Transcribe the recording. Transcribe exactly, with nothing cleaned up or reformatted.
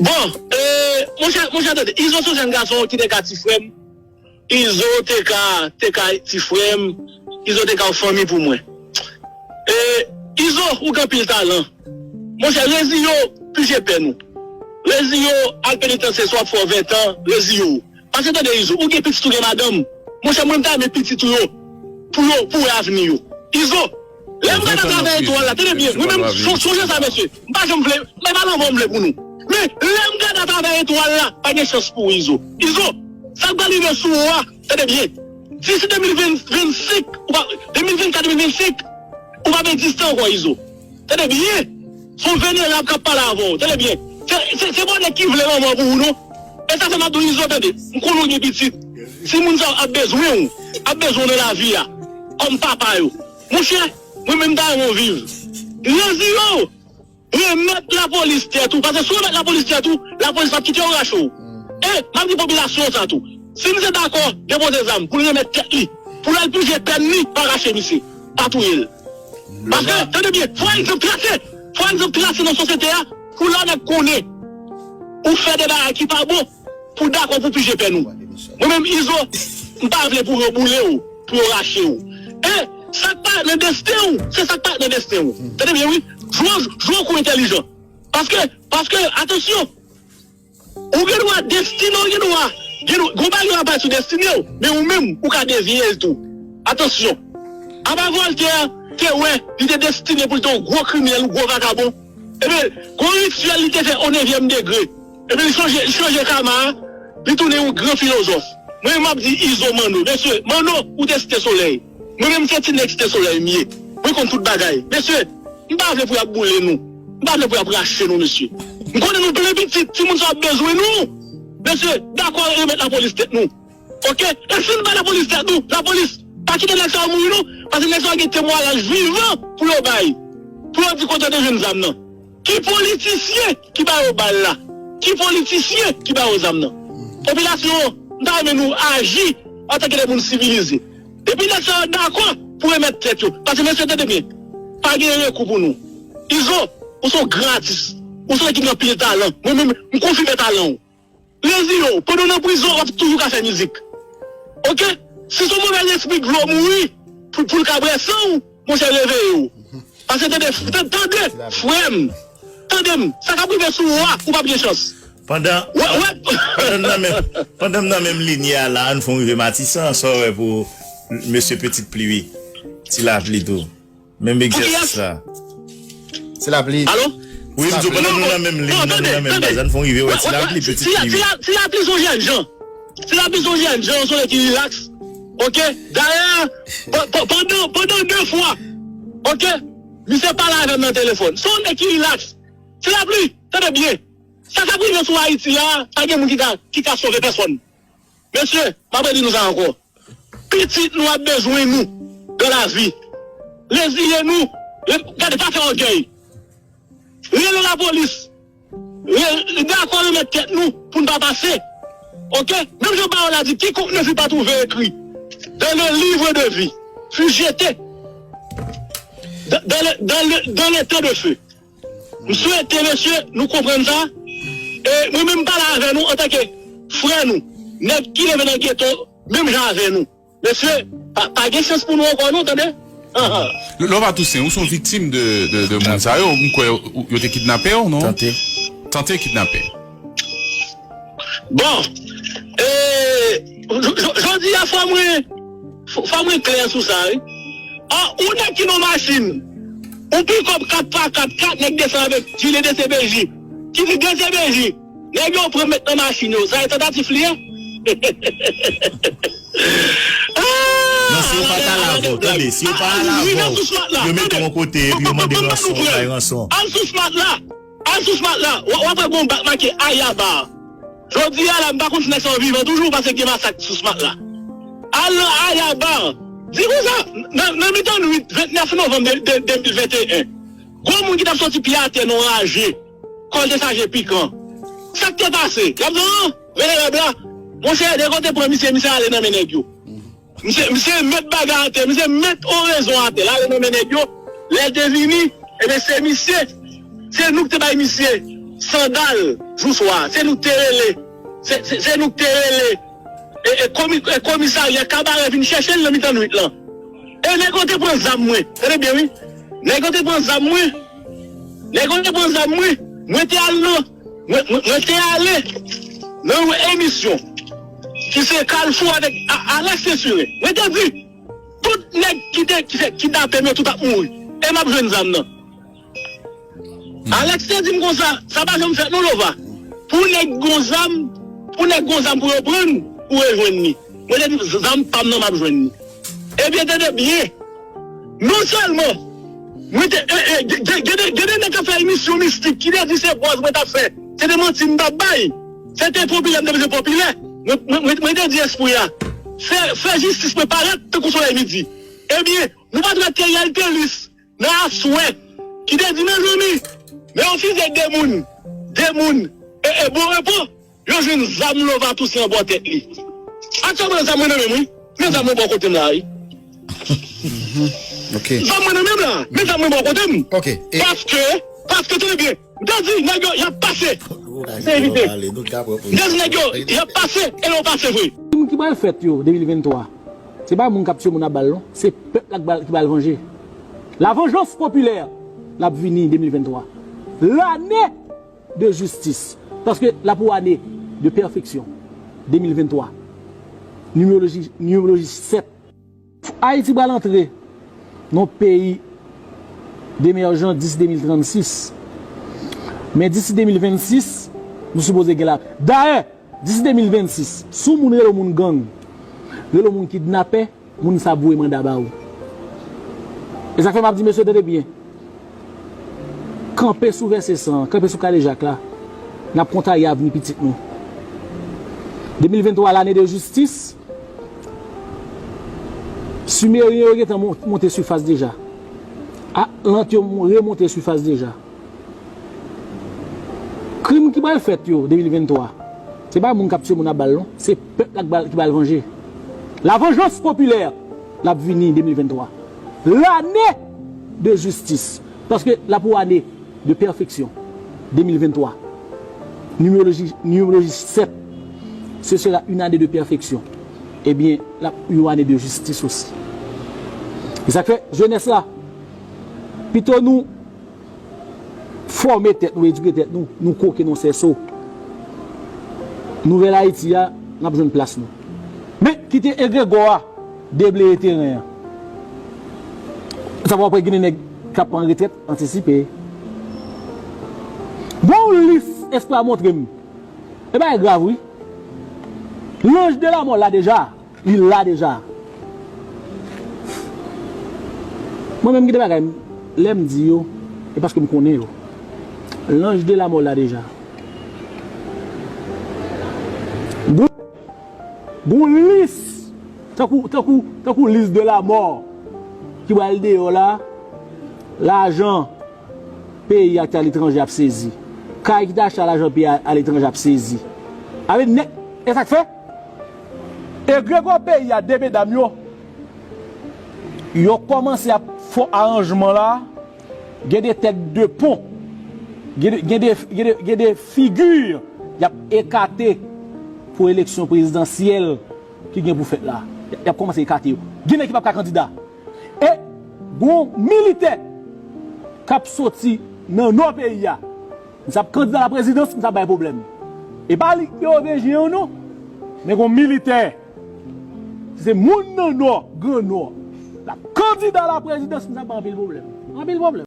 Bon, e, monchè, monchè, tande, Izo se yon jèn gason ki te ka ti frè m. Izo te ka, te ka ti frè m. Izo te ka yon fanmi pou mwen. E, Izo, ou gen anpil talan. Monchè, reziye w, pije pèn ou. Reziye w, al penitansye, si w ap fè w ven tan, reziye w. Paske tande, Izo, ou gen pitit, ou gen madanm. Monchè, mwen, m ta renmen pitit ou yo, pou yo, pou wè avni yo. Izo, lè m gade atravè etwal la, tande byen, mwen menm, son- sonje sa, mesye. M pa janm vle, men pa lanmò m vle pou nou. Men, lè m gade atravè etwal la, pa gen chans pou ou, Izo. Izo, sa k pral rive sou ou a, tande byen. Disi de mil ven, vennsenk, ou pa, de mil vennkat, de mil vennsenk, ou p ap egziste ankò, Izo. Tande byen. Se yon venerab k ap pale avè w. Tande byen. Se, se, se pa yon nèg ki vle lanmò pou ou, non. E sa fè m ap di w, Izo, tande. M konnen w gen pitit. Si moun sa yo ap bezwen w, ap bezwen w nan lavi a, kòm papa yo. Monchè, mwen menm m ta renmen w viv. Reziye w. Remèt lapolis tèt ou. Paske si w remèt lapolis tèt ou, lapolis p ap kite yo rache w. E, m ap di popilasyon sa tou. Si misye dakò depoze zam pou l remèt tèt li, pou l al pije pèn li, pa rache misye. Pa touye l. Paske, tande byen, fò egzanp trase. Fò egzanp trase nan sosyete a, pou lè nèg konnen ou fè de bagay ki pa bon, pou dakò pou pije pèn ou. Mwen menm, Izo, m pa vle pou yo boule w, pou yo rache w. E sa k pa nan desten w, se sa k pa nan desten w. Tande byen, wi. Jwe, jwe kou entèlijan. Paske, paske, atansyon, ou gen dwa destine w, gen dwa, gen dwa, gon bagay yo ap bay sou destine w, men ou menm, ou ka devye l tou. Atansyon. Apa Voltaire te wè, li te destine pou l te yon gwo kriminèl, yon gwo vakabon. Ebyen, gon rityèl li te fè o nevyèm degre. Ebyen, li chanje, li chanje kama a, li tounen yon gran filozòf. Mwen, m ap di Izo Manno. Mesye, Manno, ou te Site Solèy. Mwen menm, se ti nèg Site Solèy m ye. Mwen konn tout bagay. Mesye, m pa vle pou y ap boule nou. M pa vle pou y ap rache nou, mesye. M konnen nou plen pitit, timoun sa ap bezwen nou. Mesye, dakò remèt lapolis tèt nou. Oke? E si n bay lapolis tèt nou, lapolis pa kite nèg sa yo mouri non, paske nèg sa yo gen temwayaj vivan pou yo bay. Pou yo di kote yo te jwenn zam nan. Ki politisyen ki ba yo bal la? Ki politisyen ki ba yo zam nan? Popilasyon, m ta renmen nou aji antanke de moun sivilize. Epi nèg sa yo dakò pou remèt tèt yo. Paske mesye, tande byen, pa gen rekou pou nou. Izo, ou se yon gran atis. Ou se yon nèg ki gen anpil talan. Mwen menm, m konfime talan w. Reziye w. Pandan w nan prizon, w ap toujou ka fè mizik. Oke? Si se yon move lespri k vle w mouri, pou, pou l ka bwè san w, monchè, reveye w. Paske tande, tande, tande, frè m. Tande m. Sa k ap rive sou ou a, ou p ap gen chans. Pandan, wè, wè. Pandan m nan menm, pandan m nan menm linyè a la, ann fè w rive Matisan, sa w wè pou mesye Petit Pli, wi. Ti Lapli tou. Menm egzèsis la. Ti Lapli. Alo? Wi, m di w, pandan nou nan menm liy, nan nou nan menm baz, ann fè w rive wè Ti Lapli, Petit Pli, wi. Ti Lapli se yon jèn jan. Ti Lapli se yon jèn jan, se yon nèg ki rilaks. Oke? Dayè, pa- pa- pandan, pandan de fwa, oke? Misye pale avè m nan telefòn. Se yon nèg ki rilaks. Ti Lapli, tande byen. Sa k ap rive sou Ayiti a, pa gen moun ki ka, ki ka sove pèsòn. Mesye, m ap redi nou sa ankò. Pitit nou ap bezwen nou dan lavi. Reziye nou. Re- Gade, pa fè ògèy. Rele lapolis. Re- Dakò remèt tèt nou pou n pa pase. Oke? Menm jan pawòl la di, quiconque ne fut pas trouvé écrit dans le livre de vie fut jeté dans, dans le, dans le, dans l'étang de feu. M swete, mesye, nou konprann sa. E mwen menm, m pale avè nou antanke frè nou, nèg ki leve nan geto, menm jan avè nou. Mesye, pa, pa gen chans pou nou ankò, non, tande? Anhan. Lova Toussaint, ou se yon viktim de, de, de moun sa yo. M kwè yo, yo te kidnape w, non? Tante. Tante kidnape. Bon, e, j- j- jodi a, fò mwen, fò fò mwen klè sou sa, wi. An, ou nèg ki nan machin, ou pikòp kat pa kat, kat nèg desann avèk jile D C P J, ki di D C P J, nèg yo pran met nan machin yo, sa e tantatif li ye? Ah, non, si yo pa t al avè w, tande, si yo pa al avè w, yo mete w yon kote epi yo mande ranson, yo bay ranson. Al sou Smart la. Al sou Smart la, w w ap wè gon bak make Ayaba. Jodi a la, m pa konn si nèg sa yo vivan toujou, paske gen masak sou Smart la. Al nan Ayaba. Di konsa, nan, nan mitan nwit vennèf novanm de, de, de mil venteyen, gon moun ki t ap soti pye atè nan yon raje, kò l te chaje pikan. Sa k te pase? Y ap di, an, venerab la, monchè, nèg yo te pran misye, misye ale nan men nèg yo. Misye, misye met bagay atè, misye met orezon atè, l ale nan men nèg yo. Lè l te vini, ebyen, se misye, se nou ki te bay misye sandal, jou swa. Se nou k te rele, se, se, se nou k te rele e, e, komi, e, komisarya Kabarè vin chèche l nan mitan nwit lan. E nèg yo te pran zam mwen. Tande byen, wi. Nèg yo te pran zam mwen. Nèg yo te pran zam mwen. Mwen te al nan, mwen, mwen, mwen te ale nan yon emisyon ki se Kalfou avèk A-, Alex Tesure. Mwen te di, tout nèg ki te, ki fè kidnapè m yo, tout ap mouri. E m ap jwenn zam nan. Alex te di m konsa, sa pa janm fèt non, Lova. Pou nèg gon zam, pou nèg gon zam pou yo pran, ou rejwenn li. Mwen te di, zam pa m nan, m ap jwenn li. Ebyen, tande byen. Non sèlman, mwen te, e, e, gen, gen, gen, gen de nèg k ap fè emisyon mistik ki te di se buzz mwen t ap fè. Se te manti m t ap bay. Se te popilè, m te bezwen popilè. Mwen, mwen, mwen, mwen te di espri a, fè, fè jistis mwen parèt tankou solèy midi. Ebyen, nou pa t wè Theriel Thelus nan aswè, ki te di, mezanmi, men yon fize de moun, de moun, e, e, bon repo, yo jwenn zam Lova Toussaint anba tèt li. Aktyèlman, zam mwen nan men m, wi. Men zam mwen bò kote m la, wi. Ok. Zam mwen nan men m la, men zam mwen bò kote m. Ok. E paske, paske, tande byen, m te di, nèg yo, y ap pase. Se evite. M te di, nèg yo, y ap pase, e yo pase vre. Krim ki pral fèt yo de mil venntwa, se pa moun k ap tiye moun a bal, non. Se pèp la ki pral, ki pral vanje. La vengeance populaire, l ap vini de mil venntwa. Lane de jistis. Paske l ap yon ane de pèfeksyon. De mil venntwa. Nimewoloji, nimewoloji sèt. Ayiti pral antre nan yon peyi demèjan disi de mil trannsis. Men disi de mil vennsis, nou sipoze gen la. Dayè, disi de mil vennsis, si yon moun rele yon moun gang, rele yon moun kidnapè, moun sa ap voye manda ba ou. E sa k fè m ap di mesye, tande byen. Kanpe sou vèse san an, kanpe sou kadejak la. N ap kontaye avni pitit nou. De mil venntwa, lane de jistis. Simeryen yo gentan mon-, monte sifas deja. Atlant yo mon-, remonte sifas deja. Krim ki pral fèt yo de mil venntwa, se pa moun k ap tiye moun a bal, non. Se pèp la ki pral, ki pral vanje. La vengeance populaire, l ap vini de mil venntwa. Lane de jistis. Paske l ap yon ane de pèfeksyon. De mil venntwa. Nimewoloji, nimewoloji sèt. Ce sera une année de perfection. Ebyen, l ap yon ane de jistis osi. E sa k fè, jenès la, pito nou fòme tèt nou, edike tèt nou, nou koke nan sèso. Nouvèl Ayiti a, n ap jwenn plas nou. Men, kite egregò a debleye teren an. Sa va wè gen de nèg k ap pran retrèt antisipe. Gon lis espri a montre m. E bagay grav, wi. Lanj de lamò la deja. Li la deja. Mwen menm gen de bagay, lè m di yo, e paske m konnen yo. Lanj de lamò la deja. Gon, gon lis, tankou, tankou, tankou lis de lamò ki pral deyò la, lajan peyi a ki te aletranje ap sezi. Kay ki te achte a lajan peyi a aletranje ap sezi. Avè nèg, e sa k fè? Egregò peyi a, de medam yo, yo kòmanse ap fè aranjman la, gen de tèt de pon, gen de, gen de, gen de, gen de figi y ap ekate pou eleksyon prezidansyèl ki gen pou fèt la. Y ap kòmanse ekate yo. Gen nèg ki p ap ka kandida. E gon militè k ap soti nan nò peyi a. Misye ap kandida laprezidans, misye ap bay pwoblèm. E pa li k Mewovejen an non. Men gon militè. Si se moun nan nò, gran nò, l ap kandida laprezidans, misye ap bay anpil pwoblèm. Anpil pwoblèm.